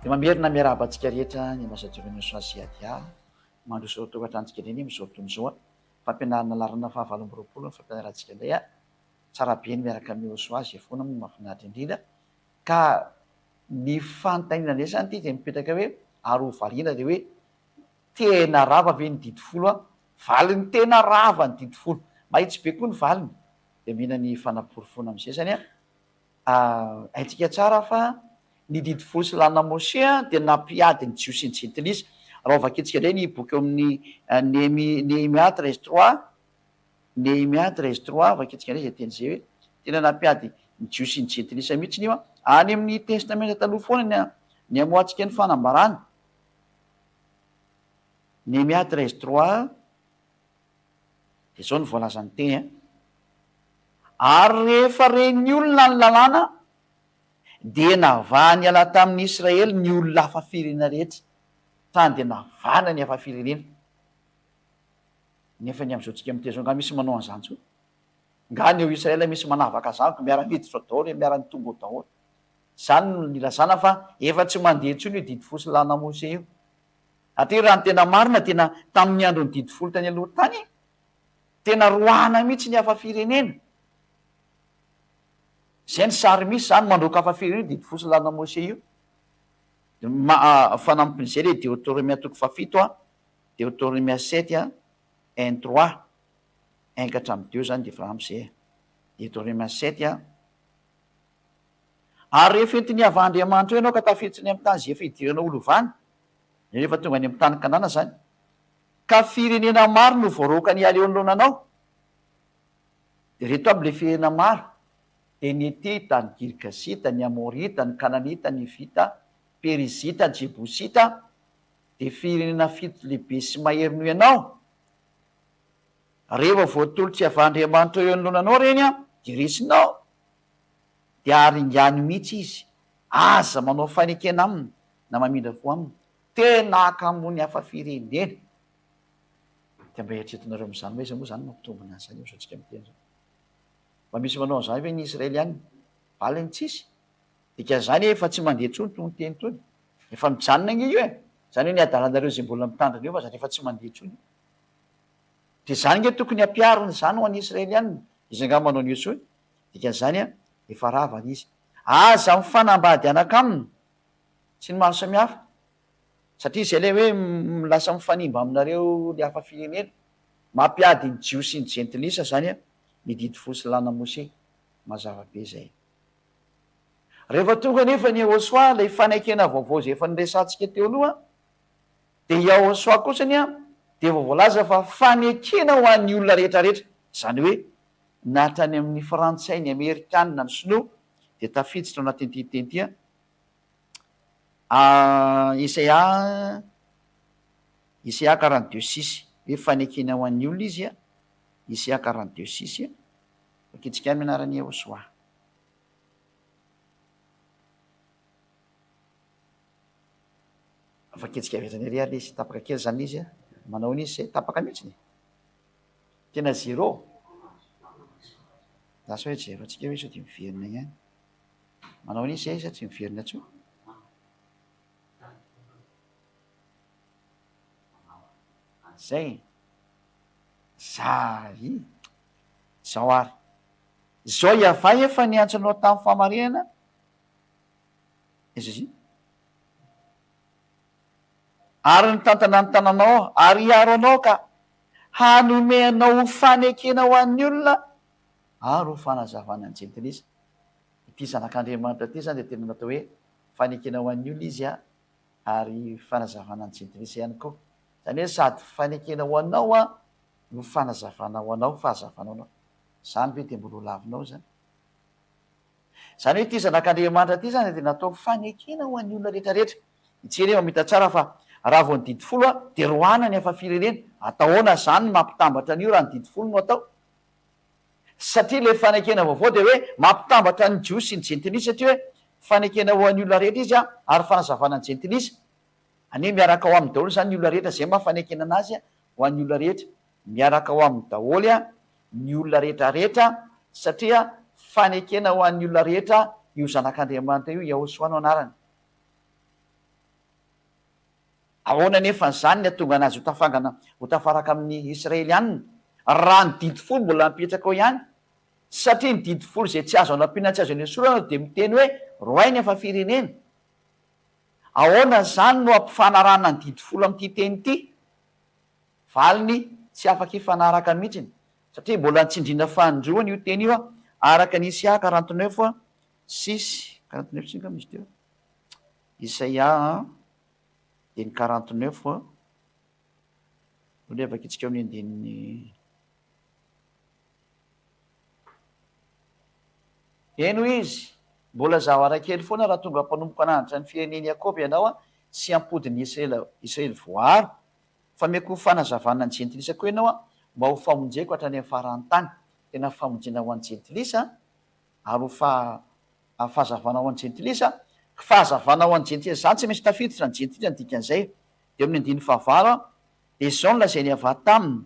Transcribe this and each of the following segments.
Dia mamerina miarahaba antsika rehetra ny Ambasadaoro Inosoa sy Adia mandroso ireo tokantranontsika indray ny amin'izao fotoana izao. Fampianarana laharana faha 28 ny fampianarantsika indray. Tsara be ny miaraka amin'i Inosoa izay foana moa no mahafinaritra indrindra. Ka ny fanontaniana indray izany ity dia mipetraka hoe ary ho valiana dia hoe tena rava ve ny didy folo an? Valiny tena rava ny didy folo. Mahitsy be koa ny valiny. Dia mila ny fanaporofoana amin'izay izany an. Haintsika tsara fa ny didy folo sy lalàna Moshe dia nampiady ny Jiosy sy ny Jentilisa. Raha ho vakintsika indray ny boky eo amin'ny Nehemia 13 trois, Nehemia 13 trois, vakintsika indray izay teny izay hoe tena nampiady ny Jiosy sy ny Jentilisa mihitsy io. Any amin'ny Testamenta Taloha foana ny ny hamoahantsika ny fanambarana. Nehemia 13 trois, dia izao no voalazan'ny teny an. Ary rehefa ren'ny olona ny lalàna, dia navahany hiala tamin'ny Israely ny olona hafa firenena rehetra. Tany dia navahana ny hafa firenena. Nefa ny amin'izao tsika miteny izao, angaha misy manao an'izany intsony? Angaha ny ao Israel misy manavaka izany ko miara-miditra ao daholo e, miara-mitonga ao daholo. Izany no nilazana fa efa tsy mandeha intsony io didy folo sy lalàna Mose io. Satria raha ny tena marina, tena tamin'ny andron'ny didy folo tany aloha tany, Tena roahana mihitsy ny hafa firenena. Zay ny sary misy zany mandroaka hafa firenena io didy fo sy lalana Mose io. Fanampin'izay le Deotoromia toko fahafito a, Deotoromia sept a, un trois, un ka hatramin'ny deux zany de efa ampy zay e. Deotoromia sept a. Ary rehefa entin'i Yavah Andriamanitrao ianao ka tafiditra any amin'ny tany izay efa hidiranao ho lovany, rehefa tonga any amin'ny tany Kanana zany, Ka firenena maro no voaroaka niala eo anoloana anao. Dia ireto aby ilay firenena maro, dia ny Hetita, ny Girgasita, ny Amorita, ny Kananita, ny Hivita, Perizita, Jebosita, dia firenena fito lehibe sy mahery noho ianao. Rehefa voatolotr'i Yavah Andriamanitrao eo anoloana anao ireny, dia resinao, dia aringano mihitsy izy. Aza manao fanekena aminy na mamindra fo aminy. Tena hakamoan'ny hafa firenena. Dia mba eritreretinareo amin'izany hoe iza moa izany mampitombina an'izany amin'izao tsika miteny izao? Mba misy manao an'izany ve ny Israeliana? Valiny tsisy. Dikan'izany efa tsy mandeha intsony itony teny itony. Efa mijanona ange io e! Izany hoe ny hadalanareo izay mbola mitandrina eo fa zany efa tsy mandeha intsony io. Dia izany ange tokony hampiharina izany ho an'ny Israeliana. Izy angaha manao an'io intsony? Dikan'izany efa rava ilay izy. Aza mifanambady anaka aminy. Sy ny maro samihafa. Satria izay ilay hoe lasa mifanimba aminareo ny hafa firenena. Mampiady ny Jiosy sy ny Jentilisa izany ny didy folo sy lalàna Mose. Mazava be izay. Rehefa tonga anefa ny Yehosua, ilay fanekena vaovao izay efa niresahantsika teo aloha, dia Yahosua kosany dia efa voalaza fa fanekena ho an'ny olona rehetra rehetra. Izany hoe na hatrany amin'ny Frantsay, ny Amerikanina, ny Sinoa dia tafiditra ao anatin'ity teny ity. Isaia, Isaia 42 six, hoe fanekena ho an'ny olona izy, Isaia 42 six, vakintsika amin'ny anaran'i Yehosua. Vakintsika avy hatrany ery ary izy, tapaka kely izany izy, manao an'izy izay, tapaka mihitsy ny. Tena zéro. Lasa hoe zéro antsika hoe sao dia miverina ihany. Manao an'iza izay sa tsy miverina intsony? Zay. Zay. Zao ary. Zao Yavah efa niantso anao tamin'ny fahamarinana. Iza izy? Ary nitantana ny tananao ary hiaro anao ka hanome anao ho fanekena ho an'ny olona ary ho fanazavana ny jentilisa. Ity Zanak'Andriamanitra ity izany dia tena natao hoe fanekena ho an'ny olona izy ary fanazavana ny jentilisa ihany koa. Izany hoe sady fanekena ho anao no fanazavana ho anao, fahazavana ho anao. Izany ve dia mbola ho lavinao izany? Izany hoe ity Zanak'Andriamanitra ity izany dia natao fanekena ho an'ny olona rehetra rehetra. Itsy anie mamita tsara fa raha vao ny didy folo dia roahana ny hafa firenena. Atao ahoana izany ny mampitambatra an'io raha ny didy folo no atao? Satria ilay fanekena vaovao dia hoe mampitambatra ny Jiosy sy ny Jentilisa satria hoe fanekena ho an'ny olona rehetra izy ary fanazavana ny Jentilisa. Anie miaraka ao aminy daholo izany ny olona rehetra, izay maha fanekena anazy ho an'ny olona rehetra. Miaraka ao aminy daholo ny olona rehetra rehetra satria fanekena ho an'ny olona rehetra io Zanak'Andriamanitra io, Yahoshuah no anarany. Ahoana anefa izany ny hahatonga anazy ho tafangana ho tafaraka amin'ny Israelianina, raha ny didy folo mbola mipetraka ao ihany? Satria ny didy folo izay tsy azo anampiana tsy azo anesorana dia miteny hoe roahy ny hafa firenena. Ahoana izany no hampifanarahana ny didy folo amin'ity teny ity? Valiny, Tsy afaka hifanaraka mihitsy, satria mbola nitsindriana fanindroany io teny io araka ny Isaia 49 six, 49 six angamba izy teo, Isaia andininy 49, aleo vakintsika eo amin'ny andininy. Eny, hoy izy, mbola zavatra kely foana raha tonga mpanompo hanandratra ny firenen'i Jakoba ianao sy hampody ny Israely voaaro. Fa ameko fanazavana ny jentilisa koa ianao mba ho famonjeko hatrany amin'ny faran'ny tany. Tena famonjena ho an'ny jentilisa ary ho fahazavana ho an'ny jentilisa. Fahazavana ho an'ny jentilisa izany tsy maintsy tafiditra ny jentilisa ny dikan'izay. Dia eo amin'ny andininy fahavalo dia izao no lazain'i Yavah taminy,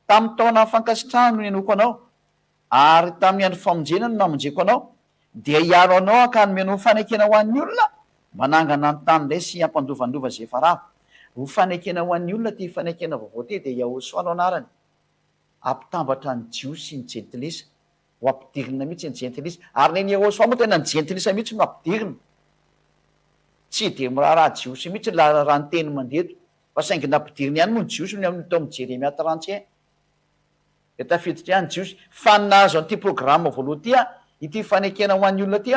Tamin'ny taona fankasitrahana no nihenoako anao, ary tamin'ny andro famonjena no namonjeko anao, dia hiaro anao aho ka hanome anao fanekena ho an'ny olona, mba hanangana ny tany indray sy hampandovandova izay efa rava. Ho fanekena ho an'ny olona ity fanekena vaovao ity, dia Yahosoa no anarany. Hampitambatra ny Jiosy sy ny Jentilisa. Ho ampidirina mihitsy ny Jentilisa. Ary ny an'i Yahosoa moa tena ny Jentilisa mihitsy no ampidirina. Tsy dia miraharaha Jiosy mihitsy raha ny teny mandeha eto. Fa saingy nampidiriny ihany moa ny Jiosy ny amin'ny tao amin'ny Jeremia 31. Dia tafiditra ihany ny Jiosy. Fa ny nahazo an'ity programa voalohany ity, ity fanekena ho an'ny olona ity,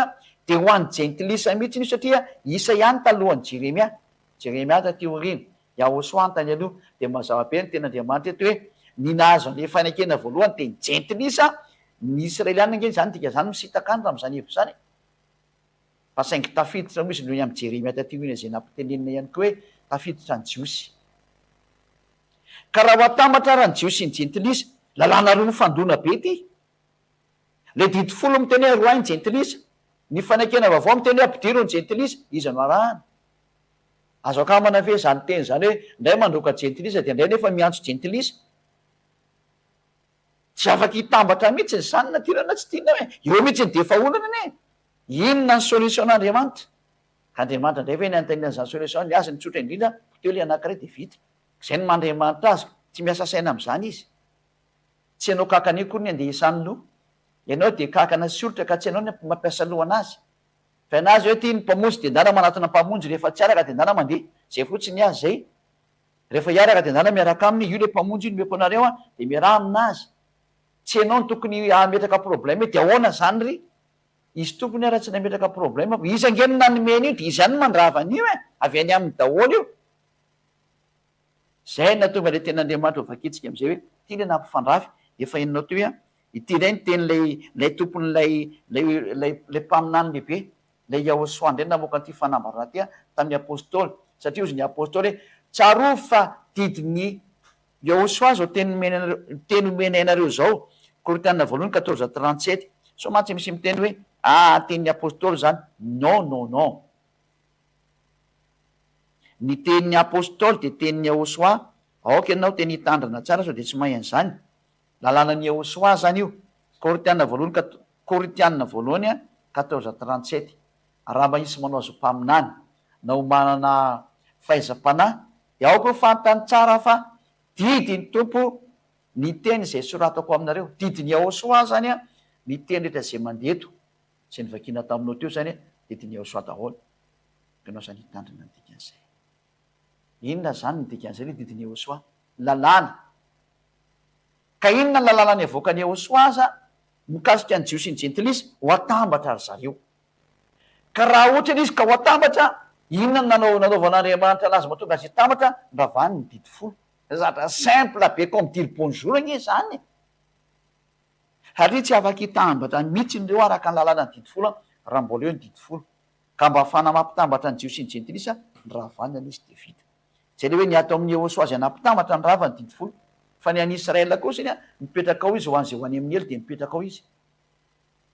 dia ho an'ny Jentilisa mihitsy io satria isa ihany talohan'i Jeremia. Jeremia taty aoriana, Yahosoa tany aloha. Dia mazava be ny tenin'Andriamanitra eto hoe ny nahazo an'ilay fanekena voalohany dia ny Jentilisa, ny Israeliana ange izany dikan'izany misintaka any raha amin'izany hevitra izany e. Fa saingy tafiditra moa izy noho ny amin'i Jeremia taty aoriana izay nampitenenina ihany koa hoe tafiditra ny Jiosy. Ka raha ho atambatra ara ny Jiosy sy ny Jentilisa, lalàna roa mifandona be ity. Ilay didy folo miteny hoe roahy ny Jentilisa, ny fanekena vaovao miteny hoe ampidiro ny Jentilisa, iza no arahana? Azo akamana ve izany teny izany hoe indray mandroaka Jentilisa dia indray nefa miantso Jentilisa? Tsy afaka hitambatra mihitsy izany na tiana na tsy tiana e! Eo mihitsy dia efa olana anie e! Inona ny solution-n'Andriamanitra? Ka Andriamanitra indray ve ny anontaniana an'izany solution, ny azy ny tsotra indrindra, poteho ilay anankiray dia vita. Izay no maha Andriamanitra azy, tsy miasa saina amin'izany izy. Tsy ianao kankana io akory ny andeha hisan'ny loha. Ianao dia kankana sy olitra ka tsy ianao ny mampiasa loha an'azy. Fa ian'azy hoe ity ny mpamonjy dia ndana manatona mpamonjy, rehefa tsy araka dia ndana mandeha. Izay fotsiny ny azy izay. Rehefa hiaraka dia ndana miaraka aminy, io ilay mpamonjy io nomeko anareo an, dia miaraha amin'azy. Tsy ianao no tokony hametraka problème hoe dia ahoana izany ry? Izy tompony ara tsy nametraka problème fa izy ange no nanome an'io dia izy ihany no mandrava an'io e! Avy any aminy daholo io. Zay no nahatonga ilay tenin'Andriamanitra ho vakintsika amin'izay hoe ity ilay nampifandrafy, efa henonao teo hoe ity indray ny tenin'ilay ilay tompon'ilay ilay ilay ilay mpaminany lehibe, ilay Yahosoa indray no namoaka an'ity fanambarana ity tamin'ny apostoly satria hozy ny apostoly hoe tsarovy fa didin'ny Yahoshuah izao teny nomeny anareo, teny omenay anareo izao, Korintiana voalohany 14 37. Sao mantsy misy miteny hoe, ah tenin'ny apostoly izany. Non, non, non. Ny tenin'ny apostoly dia tenin'i Yahoshuah. Aoka ianao teny hitandrina tsara sao dia tsy mahay an'izany. Lalànan'i Yahoshuah izany io. Korintiana voalohany kat, Korintiana voalohany 14 37. Raha mba hisy manao azy ho mpaminany, na ho manana fahaizam-panahy, Dia aoka ho fantany tsara fa didin'ny Tompo ny teny izay soratako aminareo. Didin'i Yahoshuah izany an, ny teny rehetra izay mandeha eto, izay novakiana taminao teo izany an, didin'i Yahoshuah daholo. Ianao izany hitandrina ny dikan'izay. Inona izany ny dikan'izay ilay didin'i Yahoshuah? Lalàna. Ka inona ny lalàna niavoakan'i Yahoshuah aza mikasika ny Jiosy sy ny Jentilisa? Ho atambatra ry zareo. Ka raha ohatra izy ka ho atambatra, inona no nanao nanaovan'Andriamanitra anazy mahatonga azy hitambatra? Noravany ny didy folo. Zavatra simple be comme dire bonjour anie izany e! Satria tsy afaka hitambatra mihitsy ireo araka ny lalànan'ny didy folo raha mbola eo ny didy folo. Ka mba ahafahana mampitambatra ny Jiosy sy ny Jentilisa, noravana ilay izy dia vita. Izay ilay hoe ny ato amin'ny Yehosua izay nampitambatra ny rava ny didy folo. Fa ny an'i Israël kosa anie, mipetraka ao izy ho an'izay ho any amin'ny helo dia mipetraka ao izy.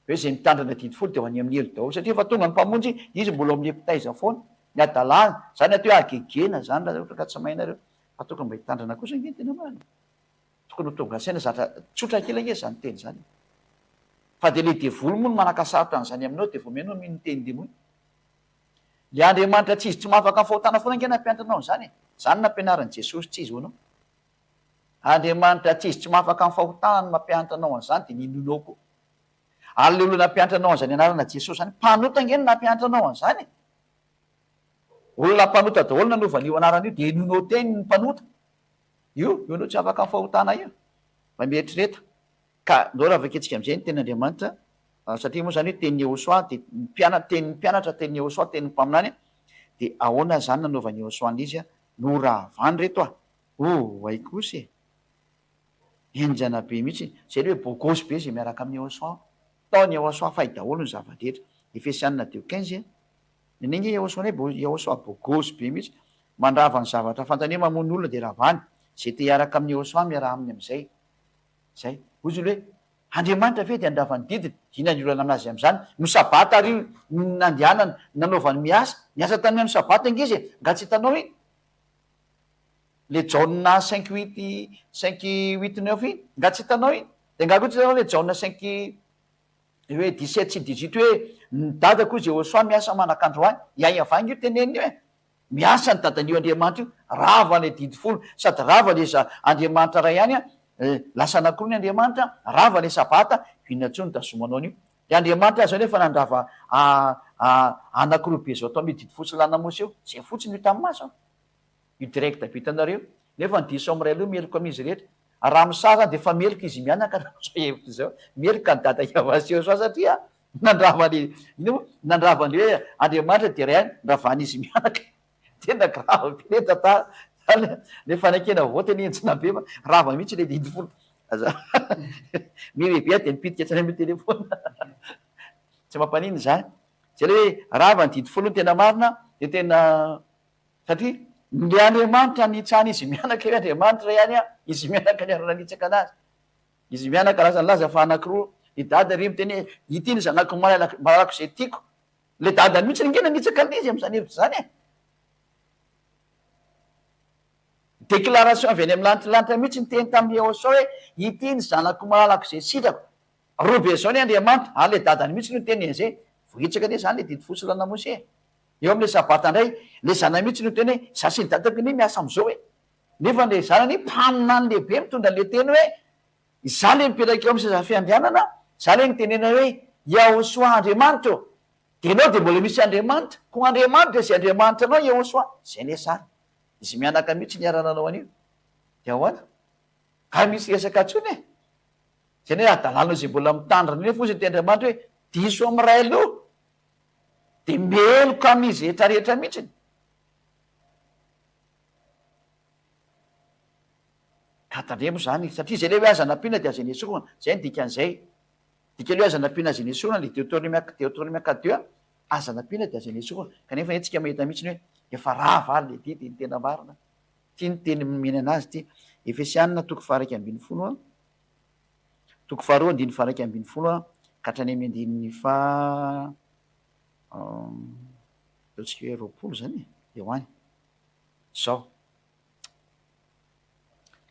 Hoe izay mitandrina didy folo dia ho any amin'ny helo daholo satria efa tonga ny mpamonjy, izy mbola ao amin'ilay mpitaiza foana, ny hadalana, izany atao hoe hagegena izany raha ohatra ka tsy mahay nareo, fa tokony mba hitandrina kosa ange ny tena marina e! Tokony ho tonga saina zatra tsotra kely ange izany teny izany e! Fa dia ilay devoly moa no manakasarotra an'izany aminao dia vao mihaino mino ny tenin-demony. Ilay Andriamanitra tsy izy tsy mahafaka ny fahotana foana ange nampianatra anao an'izany e! Zany nampianarin'i Jesosy tsy izy hono. Andriamanitra tsy izy tsy mahafaka ny fahotana no mampianatra anao an'izany dia ninoanao koa. Ary ilay olona nampianatra anao an'izany anarana Jesosy izany, mpanota ange no nampianatra anao an'izany e! Olona mpanota daholo nanova an'io anarana io dia inoanao teny ny mpanota. Io, io no tsy afaka ny fahotana io. Mba mieritrereta. Ka ndao raha vakintsika amin'izay ny tenin'Andriamanitra, satria moa izany hoe tenin'i Yehosua dia ny mpiana-, tenin'ny mpianatra, tenin'i Yehosua, tenin'ny mpaminany, dia ahoana izany nanaovan'i Yehosua an'izy a? Noravany reto a! Oay kosa e! Henjana be mihitsy. Izay ilay hoe bogosy be izay miaraka amin'i Yehosua. Taon'i Yehosua fay daholo ny zava-drehetra. Efesianina deux quinze a. Nenay nge Yehosua nay bo, Yehosua bogosy be mihitsy. Mandrava ny zavatra fantany hoe mamono olona dia ravany. Izay te hiaraka amin'i Yehosua miaraha aminy amin'izay. Izay. Hoy izy hoe, Andriamanitra ve dia handrava ny didiny? Inona ny olana aminazy amin'izany? No sabata ary io nandehanany, nanaovany miasa. Niasa tamin'ny andro sabata ange izy e! Nga tsy hitanao iny? Le Jaona cinq huit, cinq huit neuf iny? Nga tsy hitanao iny? Dia nga koa tsy hitanao le Jaona cinq hoe dix-sept sy dix-huit hoe ny dadako hoy Jehosoa miasa manak'androany. I Ahiavanga io teneniny io e! Miasa ny dadan'io Andriamanitra io, rava ilay didy folo, sady rava ilay za Andriamanitra ray ihany an, lasa anankiroa ny Andriamanitra, rava ilay sabata, inona intsony ny tazomanao an'io? Ilay Andriamanitra aza anefa nandrava anankiroa be izao tao amin'io didy folo sy lalàna Mosesy io, izay fotsiny no hitan'ny maso an! Io direct be hitanareo, nefa ny diso amin'ny ray aloha meloka amin'izy rehetra, raha misaha zany dia efa meloka izy mianaka raha izao hevitra izao, meloka ny dada Yavaseo satria Nandrava ny, inona moa? Nandrava ny hoe Andriamanitra dia iray ihany, ndravan'izy mianaka. Tena grave be le tantara. Zany le fanekena vaovao tena henjana be fa rava mihitsy le didy folo. Aza mirebeha dia mipitika hatrany amin'ny telephone. Tsy mampaninona izany. Zay le hoe rava ny didy folo ny tena marina dia tena satria le Andriamanitra nitsahan'izy mianaka hoe Andriamanitra ihany an, izy mianaka niara-nanitsaka anazy. Izy mianaka lasa nilaza fa anakiroa i dada ry miteny hoe ity ny zanako malalako izay tiako. Le dadany mihitsy ange nanitsaka an'izy amin'izany hevitra izany e. Déclaration avy any amin'ny lanitra mihitsy niteny tamin'i Yehosua hoe ity ny zanako malalako izay sitrako. Roa be izao ny Andriamanitra ary le dadany mihitsy no niteny an'izay. Voahitsaka anie izany le didy fo sy lalàna Mosesy e. Eo amin'ilay sabata indray, le zanany mihitsy no niteny hoe za sy ny dadako anie miasa amin'izao e. Nefa ilay zanany mpaminany lehibe mitondra an'ilay teny hoe, Izaho ilay mipetraka eo amin'ny seza fiandrianana, izaho ilay nitenenana hoe, Yahoshuah Andriamanitra ô! Dia ianao dia mbola misy Andriamanitra, koa Andriamanitra izay Andriamanitra anao Yahoshuah. Izay anie sary. Izy mianaka mihitsy niara-nanao an'io. Dia ahoana? Ka misy resaka intsony e! Izay anie hadalana izay mbola mitandrina io nefa hozy ny teny Andriamanitra hoe, diso amin'ny ray aloha, dia meloka amin'izy rehetra rehetra mihitsiny. Ka tandremo izany, satria izay ilay hoe aza nampiana dia aza nesorina, izay ny dikan'izay. Dikan'ilay hoe aza nampiana aza nesorina, ilay Deuteronomia, Deuteronomia quatre deux, aza nampiana dia aza nesorina. Kanefa anie tsika mahita mihitsy ny hoe efa rava ary ilay didy, ny tena marina. Ity ny teny nomena anazy ity. Efesianina toko faha 11 an, toko faharoa andininy faha 11 an, ka hatrany amin'ny andininy faha ataontsika hoe 20 izany e, eo any. Izao.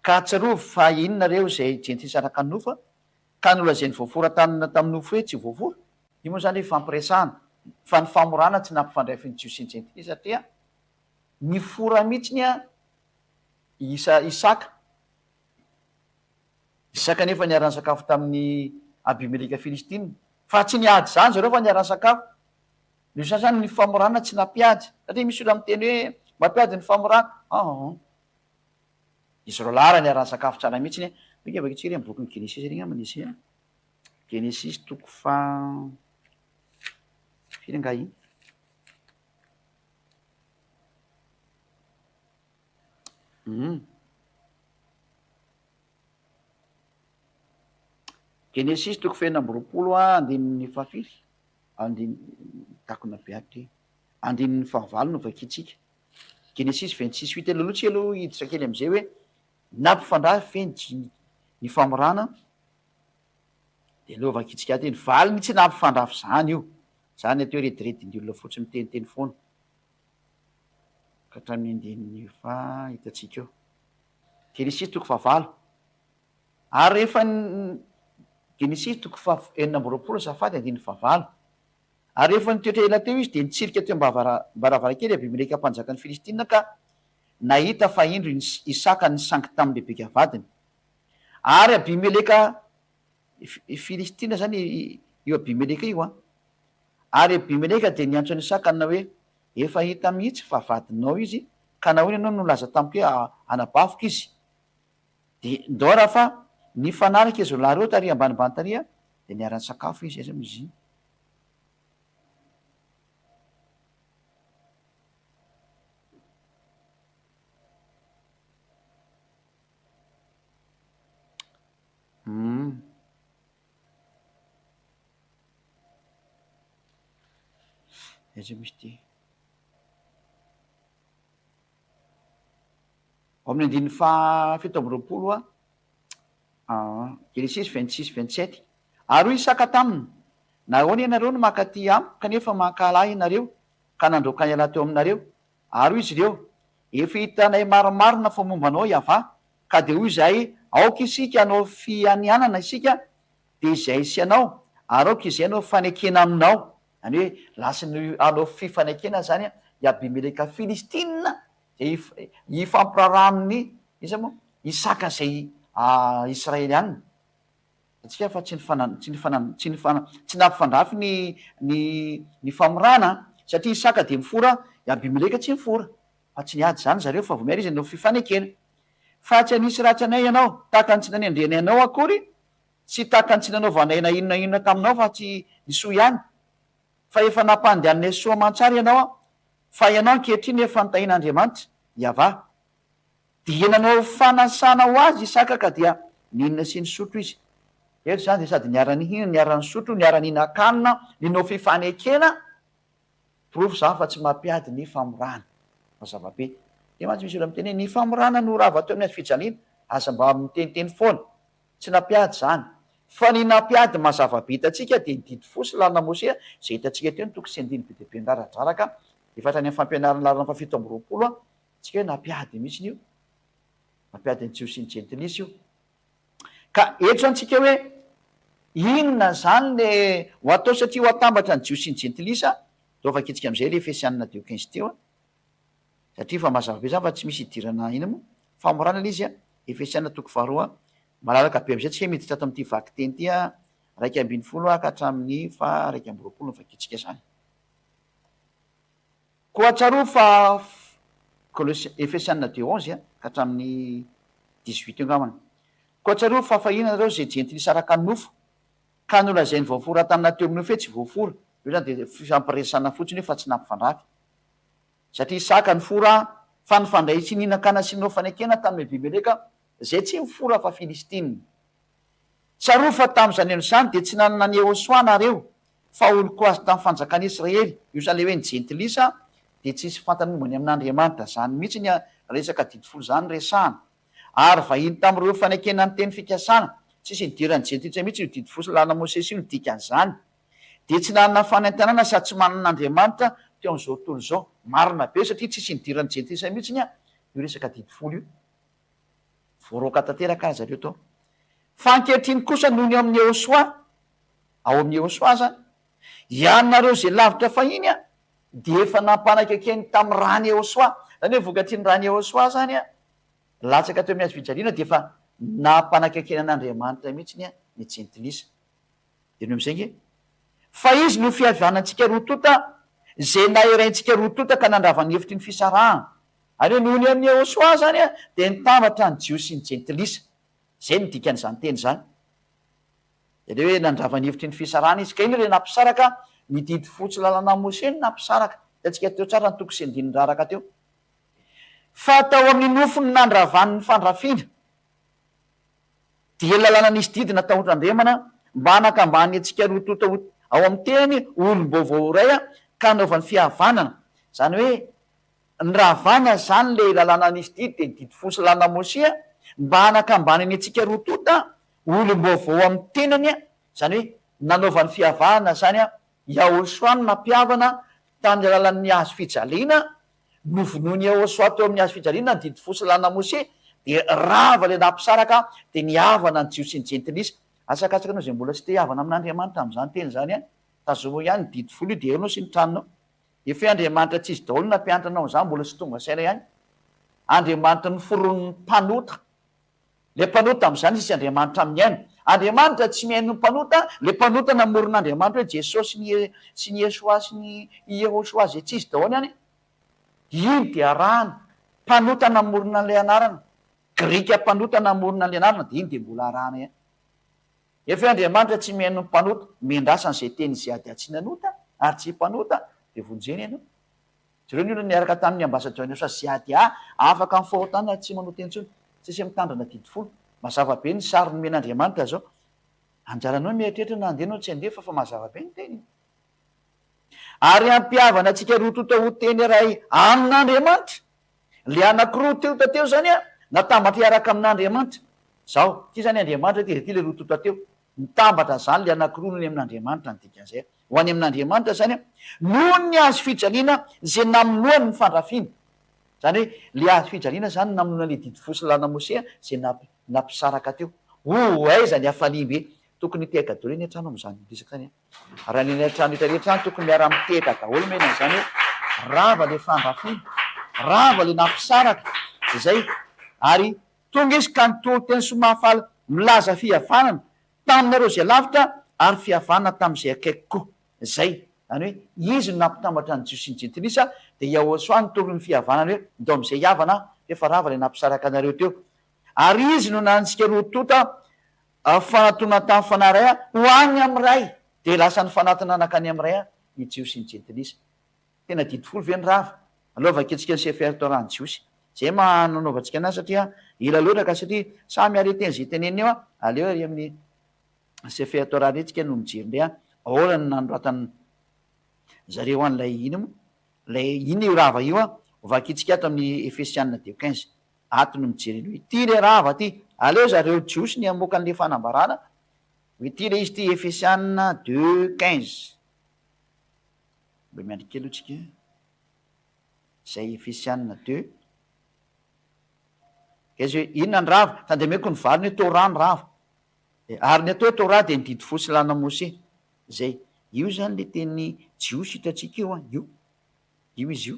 Ka tsarovy fa inona reo izay jentilisa araka ny nofo ka nolazainy voafora tanana tamin'ny nofo hoe tsy voafora? Io moa izany ifampiresahana, fa ny famorana tsy nampifandraifin'ny jiosy sy ny jentilisa satria nifora mihitsy an i Isaka. Isaka nefa niara-nisakafo tamin'i Abimeleka Filistina. Fa tsy niady izany zareo fa niara-nisakafo. Ny sasany ny famorana tsy nampiady. Satria misy olona miteny hoe mampiady ny famorana. Aa. Izy roalahy raha niara-nisakafo tsara mihitsy ny. Mika avy atsika ry amin'ny bokin'ny Genesisy ery angamba nisy e. Genesisy toko faha firy angaha iny? Hum. Genesisy toko fahenina amby 20 andininy fahafiry? Andininy, takona be ato ity. Andininy fahavalo no vakintsika. Genesisy 26 huit Aloha tsika aloha hiditra kely amin'izay hoe nampifandrafy ve ny ny famorana dia aleo vakintsika ato iny. Valiny tsy nampifandrafy izany io. Izany atao hoe rediredin'ny olona fotsiny miteniteny foana. Ka hatramin'ny andininy faha hitantsika eo. Genesisy toko fahavalo. Ary rehefa Genesisy toko faha 26 azafady andininy fahavalo. Ary rehefa nitoetra ela teo izy dia nitsirika teo am-baravarankely Abimeleka mpanjakan'ny Filistina ka. nahita fa indro i Isaka nisangy tamin'i Rebeka vadiny. Ary Abimeleka, Filistina izany io Abimeleka io an. Ary Abimeleka dia niantso an'i Isaka nanao hoe, Efa hita mihitsy fa vadinao izy, ka nahoana ianao no nilaza tamiko hoe anabaviko izy? Dia ndao raha fa nifanaraka izy roalahy ireo tary ambanimbany tary dia niara-nisakafo izy, aiza moa izy iny? Hum. Aiza misy ity? Ao amin'ny andininy faha 27 a, Genesisy 26, 27. Ary hoy Isaka taminy, Nahoana ianareo no mankaty amiko kanefa mankahala ahy ianareo, ka nandroaka an'i Allah teo aminareo? Ary hoy izy ireo, Efa hitanay marimarina fa momba anao Yavah, ka dia hoy izahay, Aoka isika hanao fianianana isika, dia izahay sy ianao, ary aoka izay hanao fanekena aminao. Izany hoe lasa hanao fifanekena izany i Abimeleka Filistina, izay hifampiraharaha amin'i, iza moa? Isaka izay Israeliana. Antsika fa tsy nifana tsy nifana tsy nifana tsy nampifandrafy ny ny ny famorana satria Isaka dia mifora i Abimeleka tsy mifora fa tsy niady izany zareo fa vao miary izy nanao fifanekena fa tsy hanisy ratsy anay ianao tahaka ny tsy nanendrenay anao akory sy tahaka ny tsy nanaovanay na inona inona taminao fa tsy ny soa ihany fa efa nampandehaninay soa aman-tsara ianao fa ianao ankehitriny efa notahian'Andriamanitra Yavah Dia nanao fanasana ho azy Isaka ka dia nihinana sy nisotro izy. Eto izany dia sady niara-nihinana, niara-nisotro, niara-nihinan-kanina, ninao fifanekena. Porofo izany fa tsy mampiady ny famorana. Mazava be. Dia mantsy misy olona miteny hoe ny famorana no rava teo amin'ny hazo fijaliana. Aza mba miteniteny foana. Tsy nampiady izany. Fa ny nampiady mazava be hitantsika dia ny didy fo sy lalana Mosea izay hitantsika teo ny toko sy andininy be dia be niraradraraka efa hatrany amin'ny fampianarana laharana faha 27. Tsika hoe nampiady mihitsiny io, nampiady ny Jiosy sy ny Jentilisa io. Ka eto zany tsika hoe inona zany le ho atao satria ho atambatra ny Jiosy sy ny Jentilisa, ndao vakintsika amizay le Efesianina deux quinze teo a, satria efa mazava be zany fa tsy misy idirana inona moa, famorana le izy a, Efesianina toko faharoa, malalaka be amizay tsika miditra ato amin'ity vakiteny ity a, 11 ka hatramin'ny faha 21 no vakintsika zany. Koa tsarovy fa Kolosy, Efesiana deux onze ka hatramin'ny dix huit eo angambany. Koa tsarovy fa fahiny ianareo izay jentilisa araka ny nofo, ka nolazainy voafora taminà teo amin'ny nofo hoe tsy voafora. Io izany dia fifampiresahana fotsiny io fa tsy nampifandrafy. Satria Isaka nifora fa nifandray sy nihinan-kanina sy nanao fanekena tamin'i Abimeleka izay tsy nifora fa Filistina. Tsarovy fa tamin'izany andro izany dia tsy nanana an'i Yehôsoa nareo, fa olon-ko azy tamin'ny fanjakan'i Israely, io izany ilay hoe ny jentilisa dia tsisy fantany momba ny amin'Andriamanitra, izany mihitsy ny resaka didy folo izany resahana. Ary vahiny tamin'ireo fanekena ny teny fikasana, tsisy nidiran'ny jentilisa mihitsy io didy folo sy lalàna Mosesy io ny dikan'izany. Dia tsy nanana fanentanana sady tsy manana an'Andriamanitra teo amin'izao tontolo izao. Marina be satria tsisy nidiran'ny jentilisa mihitsy io resaka didy folo io. Voaroaka tanteraka aza ireo tao. Fa ankehitriny kosa noho ny amin'i Yehosua, ao amin'i Yehosua izany, ianareo izay lavitra fahiny dia efa nampanakaikeny tamin'ny ran'i Yehosua. Izany hoe vokatry ny ran'i Yehosua izany, latsaka teo amin'ny hazo fijaliana dia efa nampanakaikeny an'Andriamanitra mihitsy ny jentilisa. Dia noho izay nge. Fa izy no fihavanantsika roa tonta, izay naheraintsika roa tonta ka nandrava ny efitry ny fisarahana. Ary hoe noho ny amin'i Yehosua izany dia nitambatra ny Jiosy sy ny Jentilisa. Izay no dikan'izany teny izany. Dia ilay hoe nandrava ny efitry ny fisarahana izy. Ka inona ilay nampisaraka? Ny didy fotsy lalana Mosesy no nampisaraka. Hitantsika teo tsara ny toko sy andininy raraka teo. Fa tao amin'ny nofony no nandravany ny fandrafiana. Dia lalàna nisy didy natao hotandremana mba hanakambany antsika roa tonta ho ao amin'ny teny ho olom-baovao iray ka hanaovany fihavanana. Izany hoe niravana izany ilay lalàna nisy didy dia ny didy folo sy lalàna Mosia mba hanakambanany antsika roa tonta ho olom-baovao amin'ny tenany, izany hoe nanaovany fihavanana izany Yahoshua no nampihavana tamin'ny alalan'ny hazo fijaliana Novonoin'i Yehosua teo amin'ny hazo fijaliana ny didy fo sy lalàna Mose, dia rava ilay nampisaraka, dia nihavana ny Jiosy sy ny Jentilisa. Asakasaka anao izay mbola tsy te hihavana amin'Andriamanitra amin'izany teny izany an! Tazomo ihany ny didy folo io dia eo ianao sy ny tranonao. Efa hoe Andriamanitra tsy izy daholo no nampianatra anao an'izany mbola tsy tonga saina ihany. Andriamanitra noforonin'ny mpanota. Ilay mpanota amin'izany izy Andriamanitra mihaino. Andriamanitra tsy mihaino ny mpanota, ilay mpanota namoron'Andriamanitra hoe Jesosy ny sy ny Yeshua sy ny Yehosua izay tsy izy daholo any, iny dia arahana. Mpanota namorona an'ilay anarana. Grika mpanota namorona an'ilay anarana dia iny dia mbola arahana ihany. Efa hoe Andriamanitra tsy mihaino ny mpanota, miandrasa an'izay teny izay ady tsy nanota ary tsy mpanota dia vonjena ianao. Jereo ny olona niaraka tamin'ny ambassadeur ny usa ZADA afaka amin'ny fahotana tsy manota intsony. Tsisy mitandrina didy folo. Mazava be ny sary nomen'Andriamanitra zao. Anjaranao ny mieritreritra na handeha anao tsy handeha fa fa mazava be ny teny. Ary hampihavana antsika roa tonta ho teny iray amin'Andriamanitra. Le anakiroa teo ta teo zany an, natambatra hiaraka amin'Andriamanitra. Zao, ity zany Andriamanitra ity, ity le roa tonta teo. Mitambatra zany le anakiroa no any amin'Andriamanitra ny dikan'izay. Ho any amin'Andriamanitra izany an, noho ny hazo fijaliana izay namonoany ny fandrafiana. Izany hoe le hazo fijaliana izany namonoana le didy fo sy lalana Mosea izay nampisaraka teo. Oh, aiza ny hafaliam-be! Tokony hitehaka daholo eny an-trano amin'izany resaka izany an. Raha ny eny an-trano rehetra rehetra any tokony miara-mitehaka daholo mena izany hoe rava le fandrafiana, rava le nampisaraka, izay. Ary tonga izy ka nitory teny soa mahafaly milaza fihavanana Taminareo izay lavitra ary fihavanana tamin'izay akaiky koa. Izay. Izany hoe, Izy no nampitambatra ny Jiosy sy ny Jentilisa, dia Yahoshuah nitory ny fihavanana hoe, Ndao amin'izay hihavana aho, f'efa rava ilay nampisaraka anareo teo. Ary Izy no nanitsika roa tonta fanatona tamin'ny Fanahy iray ho any amin'ny Ray. Dia lasa nifanatona nankany amin'ny Ray ny Jiosy sy ny Jentilisa. Tena didy folo ve ny rava? Aleo vakintsika ny Sefer Torah ny Jiosy. Zay maha nanaovantsika anazy satria ela loatra ka satria samy ary hiteny zay teneniny eo an, aleo ary amin'ny Sefer Torah ndray tsika no mijery ndray an, ahoana no nanoratan zareo an'ilay ina moa? Ilay ina io rava io an, vakintsika ato amin'ny Efesiana deux 15. Ato no mijery an'io. Ity ilay rava ity. Aleo zareo Jiosy ny hamoaka an'ilay fanambarana. Ity ilay izy ity Efesiana deux 15. Mba miandry kely aloha tsika. Izay Efesiana deux. Aiza hoe inona ny rava? Tandremeko ny valiny hoe Torah ny rava. Ary ny atao hoe Torah dia ny didy folo sy lalàna Mose. Izay. Io izany ilay teny jiosy hitantsika io an. Io. Io izy io.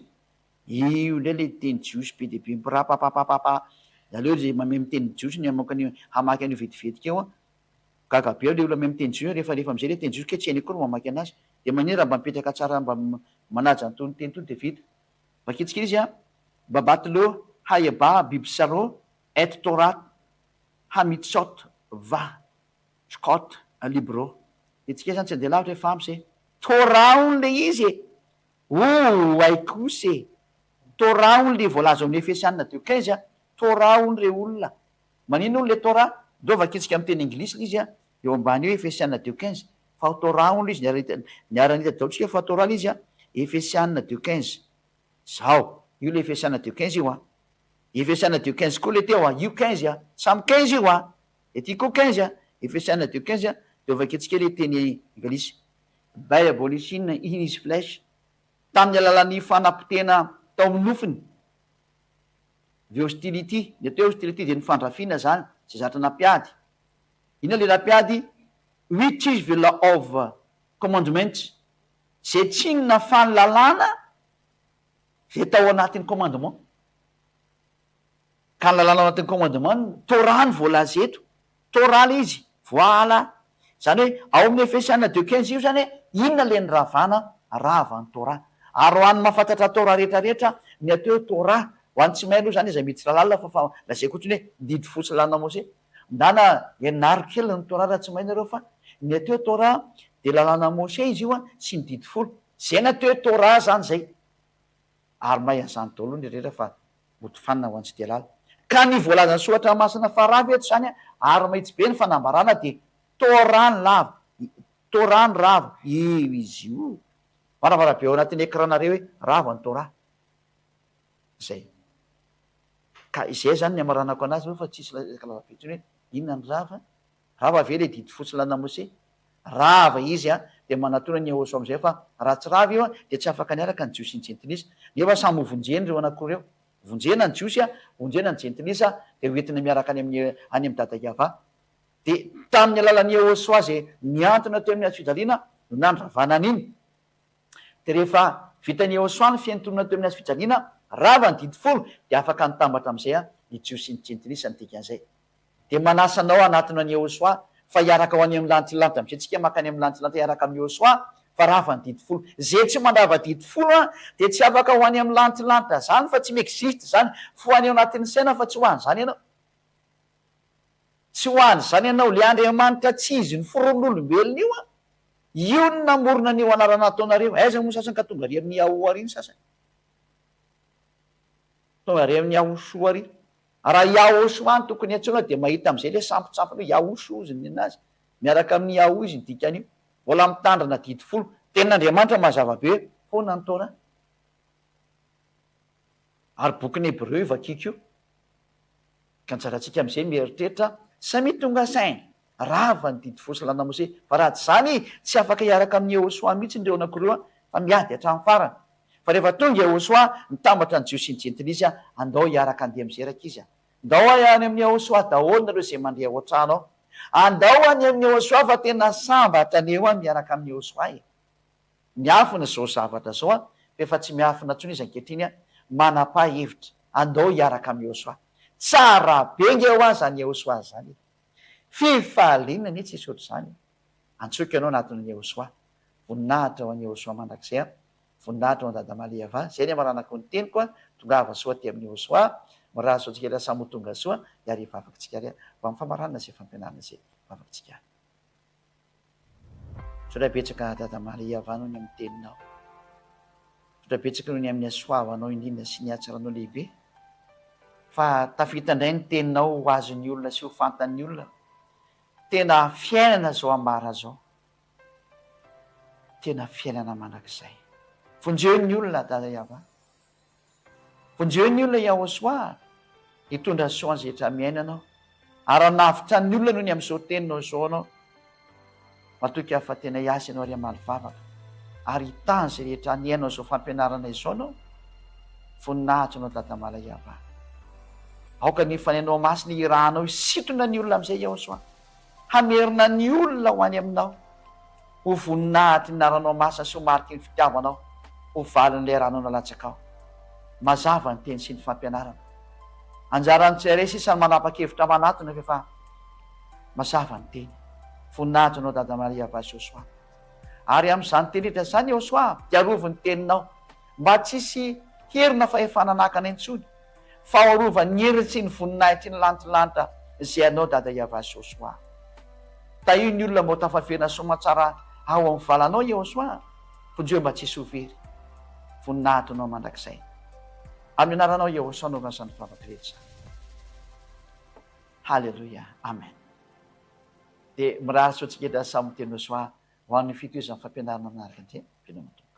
Io indray ilay teny jiosy be dia be mipirapapapapa. Aleo izay mamehy miteny jiosy ny hamoaka an'io, hamaky an'io vetivetika eo an. Gaga be aho le olona mahay miteny jiosy rehefa alefa amizay le teny jiosy kay tsy hainy akory mamaky anazy de manina raha mba mipetraka tsara mba manaja an'itony teny itony de vita. Vakintsika izy a, Babatlo hayeba bibsaro et Torah hamitsot va chkot libro. De tsika zany tsy andeha lavitra efa ampy zay. Torah hono le izy e! Oay kosa e! Torah hono le voalaza ao amin'ny Efesiana deux 15 a, Torah hono re olona. Manino hono le Torah? Ndao vakintsika amin'ny teny anglisy le izy a, eo ambany eo Efesiana deux 15. Fa Torah hono le izy, niara-nahita niara-nahita daholo tsika fa Torah le izy a, Efesiana deux 15. Zao, io le Efesiana deux 15 io a. Efesiana deux 15 koa le teo a, io 15 a, samy 15 io a. Ety koa 15 a, Efesiana deux 15 a, de vakintsika le teny anglisy. By abolition in his flesh, tamin'ny alalan'ny fanapotehana tao amin'ny nofony. The hostility, ny atao hoe hostility dia ny fandrafiana izany, izay zatra nampiady. Inona ilay nampiady? Which is the law of commandments, izay tsy inona fa ny lalàna izay tao anatin'ny commandement. Ka ny lalàna ao anatin'ny commandement, Torah no voalaza eto. Torah ilay izy, voala. Izany hoe ao amin'ny Efesiana deux 15 io izany hoe inona ilay niravana? Rava ny Torah. Ary ho an'ny mahafantatra Torah rehetra rehetra, ny atao hoe Torah, ho an'ny tsy mahay aloha izany aza miditra lalina fa fa lazaiko fotsiny hoe didy fo sy lalàna Mose. Ndana ianaro kely ny Torah raha tsy mahay nareo fa ny atao hoe Torah dia lalàna Mose izy io an, sy ny didy folo. Izay ny atao hoe Torah izany izay. Ary mahay an'izany daholo ny rehetra fa mody fanina ho an'ny tsy dia lala. Ka ny voalazan'ny soratra masina faravy eto izany ary mahitsy be ny fanambarana dia Torah ny lava, Torah ny rava, io izy io. Maravara be ao anatin'ny écran nareo hoe rava ny Torah. Izay. Ka izay izany ny hamaranako anazy aloha fa tsisy resaka lava be intsony hoe inona ny rava. Rava ve le didy fotsy lana Mose? Rava izy an, dia manatona ny Yehosua amizay fa raha tsy rava io an, dia tsy afaka niaraka ny Jiosy sy ny Jentilisa. Nefa samy ho vonjeny ireo anankiroa ireo. Vonjena ny Jiosy an, vonjena ny Jentilisa, dia ho entina miaraka any amin'ny any amin'i Dada Yavah. Dia tamin'ny alalan'i Yehosua izay nihantona teo amin'ny hazo fijaliana no nandravana an'iny. Dia rehefa vitan'i Yehosua ny fihantonana teo amin'ny hazo fijaliana, Rava ny didy folo dia afaka nitambatra amin'izay ny Jiosy sy ny Jentilisa ny dikan'izay. Dia manasa anao hanatona an'i Yehosua fa hiaraka ho any amin'ny lantilanty amin'izay tsika mankany amin'ny lantilanty hiaraka amin'i Yehosua fa rava ny didy folo. Ze tsy mandrava didy folo an dia tsy afaka ho any amin'ny lantilanitra zany fa tsy mi-existe zany fo any ao anatin'ny saina fa tsy ho any zany ianao. Tsy ho any zany ianao. Le Andriamanitra tsy izy noforonin'olombelona io an, io no namorona an'io anarana ataonareo. Aiza moa sasany ka tonga ary amin'ny Yahoo ary ny sasany. Tonga ary amin'ny Yahoshua ary. Raha Yahoshua no tokony hiantsoana dia mahita amin'izay ilay sampotsampona io, Yahoshu hozy ny ninazy. Miaraka amin'ny Yahoo izy ny dikan'io. Mbola mitandrina didy folo. Tenin'Andriamanitra mazava be foana ny Torah. Ary bokin'ny Hebreo io vakiko io. Ka anjarantsika amin'izay mieritreritra, samia tonga saina. Rava ny didy folo sy lalàna Mosesy. Fa raha tsy izany, tsy afaka hiaraka amin'i Yehosua mihitsy ireo anankiroa fa miady hatramin'ny farany. Fa rehefa tonga Yehosua, nitambatra ny Jiosy sy ny Jentilisa, andao hiaraka handeha amin'izay rankizy a! Ndao any amin'i Yehosua daholo nareo izay mandeha ao an-trano ao. Andao any amin'i Yehosua fa tena sambatra anie hoa miaraka amin'i Yehosua e! Miafina izao zavatra izao an, fa efa tsy miafina intsony izy ankehitriny an, manapaha hevitra, andao hiaraka amin'i Yehosua. Tsara be nge hoa izany Yehosua izany e! Fifaliana anie tsisy ohatr'izany e! Antsoiko ianao anatin'ny Yehosua. Voninahitra ho an'i Yehosua mandrakizay an! Voninahitra ho an'i Dada Maliava. Izay ny hamaranako ny teniko an! Tongava soa aty amin'i Yehosua. Mirary soa antsika rehetra samy ho tonga soa. Hiary hivavaka antsika ary ho amin'ny famaranana izay fampianarana izay hivavaka antsika ary. Misaotra betsaka Dada Maria va noho ny amin'ny teninao. Misaotra betsaka noho ny amin'ny hasoavanao indrindra sy ny hatsaranao lehibe. Fa tafita indray ny teninao ho azon'ny olona sy ho fantan'ny olona. Tena fiainana izao ambara izao. Tena fiainana mandrakizay. Vonjeo ny olona Dada Yavah. Vonjeo ny olona Yahoshuah, hitondra soa an'izay rehetra miaina Anao, ary hanavotra ny olona noho ny amin'izao teninao izao Anao. Matoky aho fa tena hiasa Ianao ary hamaly vavaka, ary hitahy an'izay rehetra nihaino an'izao fampianarana izao Anao. Voninahitra Anao Dada Malaiava. Aoka ny Fanahinao Masina hirahanao hisintona ny olona amin'izay Yahoshuah. Hamerina ny olona ho any aminao, ho voninahitry ny anaranao masina sy ho mariky ny fitiavanao, ho valin'ilay ranao nalatsakao. Mazava ny teny sy ny fampianarana. Anjaran'ny tsirairay sisa ny manapa-kevitra manatona fa efa mazava ny teny. Voninahitra anao Dada Maria Vaziosua. Ary amin'izany teny rehetra izany Yehosua dia arovy ny teninao mba tsy hisy hery na fahefana hanakana intsony. Fa ho arovan'ny heriny sy ny voninahitry ny lantilanitra izay anao Dada Yavah Josoa. Tahio ny olona mba ho tafaverina soamatsara ao amin'ny valanao Yehosoa, vonjeo mba tsy hisy ho very. Voninahitra anao mandrakizay. Amin'ny anaranao Yehosoa anaovana izany vavaka rehetra izany. Haleloia. Amen. Dia mirary soa antsika Dada Samy Tenosoa ho an'ny fitohizan'ny fampianarana manaraka indray. Veloma Tompo.